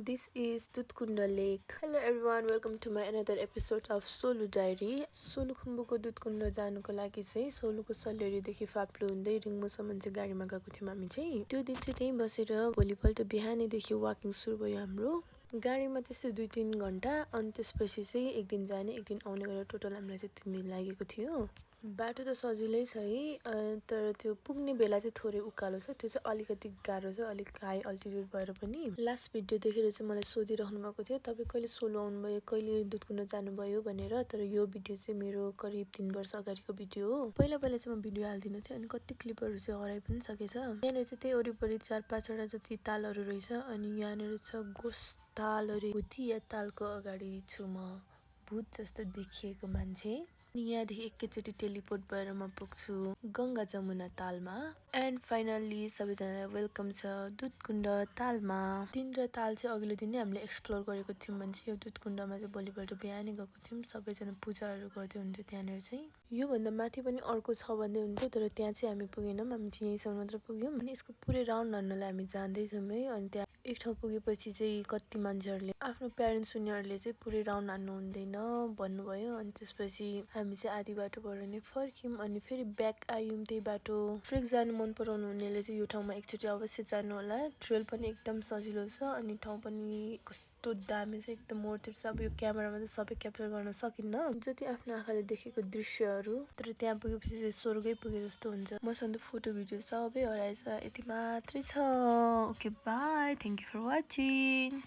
This is Dutkunda Lake. Hello everyone, welcome to my another episode of Solo Diary. सोलुखुम्बुको Dudhkund जानुको लागि चाहिँ सोलुको सल्लेरीदेखि फाप्लु हुँदै रिङ्मुसम्म चाहिँ गाडीमा गएको थियौँ हामी चाहिँ। त्यो दिन चाहिँ त्यहीँ बसेर भोलिपल्ट बिहानैदेखि वाकिङ सुरु भयो हाम्रो। गाडीमा त्यस्तै 2-3 घन्टा अनि त्यसपछि चाहिँ एक दिन जाने एक दिन आउने गरेर टोटल हामीलाई चाहिँ 3 दिन लागेको थियो। बाटो त सजिलै छ है, तर त्यो पुग्ने बेला चाहिँ थोरै उकालो छ, त्यो चाहिँ अलिकति गाह्रो छ, अलिक हाई अल्टिट्युड भएर पनि। लास्ट भिडियो देखेर चाहिँ मलाई सोधिराख्नु भएको थियो तपाईँ कहिले सोलो आउनुभयो, कहिले दुधकुण्ड जानुभयो भनेर। तर यो भिडियो चाहिँ मेरो करिब 3 वर्ष अगाडिको भिडियो हो। पहिला चाहिँ म भिडियो हाल्दिनँ थिएँ अनि कति क्लिपहरू चाहिँ हराइ पनि सकेछ। यहाँनिर चाहिँ त्यही वरिपरि 4-5वटा जति तालहरू रहेछ अनि यहाँनिर छ गोस ताल अरे भुतिया तालको अगाडि छु म, भूत जस्तो देखिएको मान्छे। अनि यहाँदेखि एकैचोटि टेलिपोर्ट भएर म पुग्छु गङ्गा जमुना तालमा। एन्ड फाइनल्ली सबैजना वेलकम छ दुधकुण्ड तालमा। दिन र ताल चाहिँ अघिल्लो दिन नै हामीले एक्सप्लोर गरेको थियौँ भने चाहिँ यो दुधकुण्डमा चाहिँ भोलिपल्ट बिहानै गएको थियौँ। सबैजना पूजाहरू गर्दै हुन्थ्यो त्यहाँनिर चाहिँ। योभन्दा माथि पनि अर्को छ भन्दै हुन्थ्यो, तर त्यहाँ चाहिँ हामी पुगेनौँ, हामी चाहिँ यहीँसम्म मात्र पुग्यौँ। अनि यसको पुरै राउन्ड हान्नलाई हामी जाँदैछौँ है। अनि त्यहाँ एक ठाउँ पुगेपछि चाहिँ कति मान्छेहरूले आफ्नो प्यारेन्ट्स उनीहरूले चाहिँ पुरै राउन्ड हान्नु हुँदैन भन्नुभयो। अनि त्यसपछि हामी चाहिँ आधी बाटोबाट नै फर्क्यौँ अनि फेरि ब्याक आयौँ त्यही बाटो। ट्रेक जानु मन पराउनु हुनेले चाहिँ यो ठाउँमा एकचोटि अवश्य जानु होला। ट्रेल पनि एकदम सजिलो छ अनि ठाउँ पनि कस्तो दामी छ, एकदम वर्थ इट छ। अब यो क्यामेरामा चाहिँ सबै क्याप्चर गर्न सकिन्न, जति आफ्नो आँखाले देखेको दृश्यहरू, तर त्यहाँ पुगेपछि चाहिँ स्वर्गै पुगे जस्तो हुन्छ। मसँग त फोटो भिडियो सबै हराएछ, यति मात्रै छ। Okay bye, thank you for watching.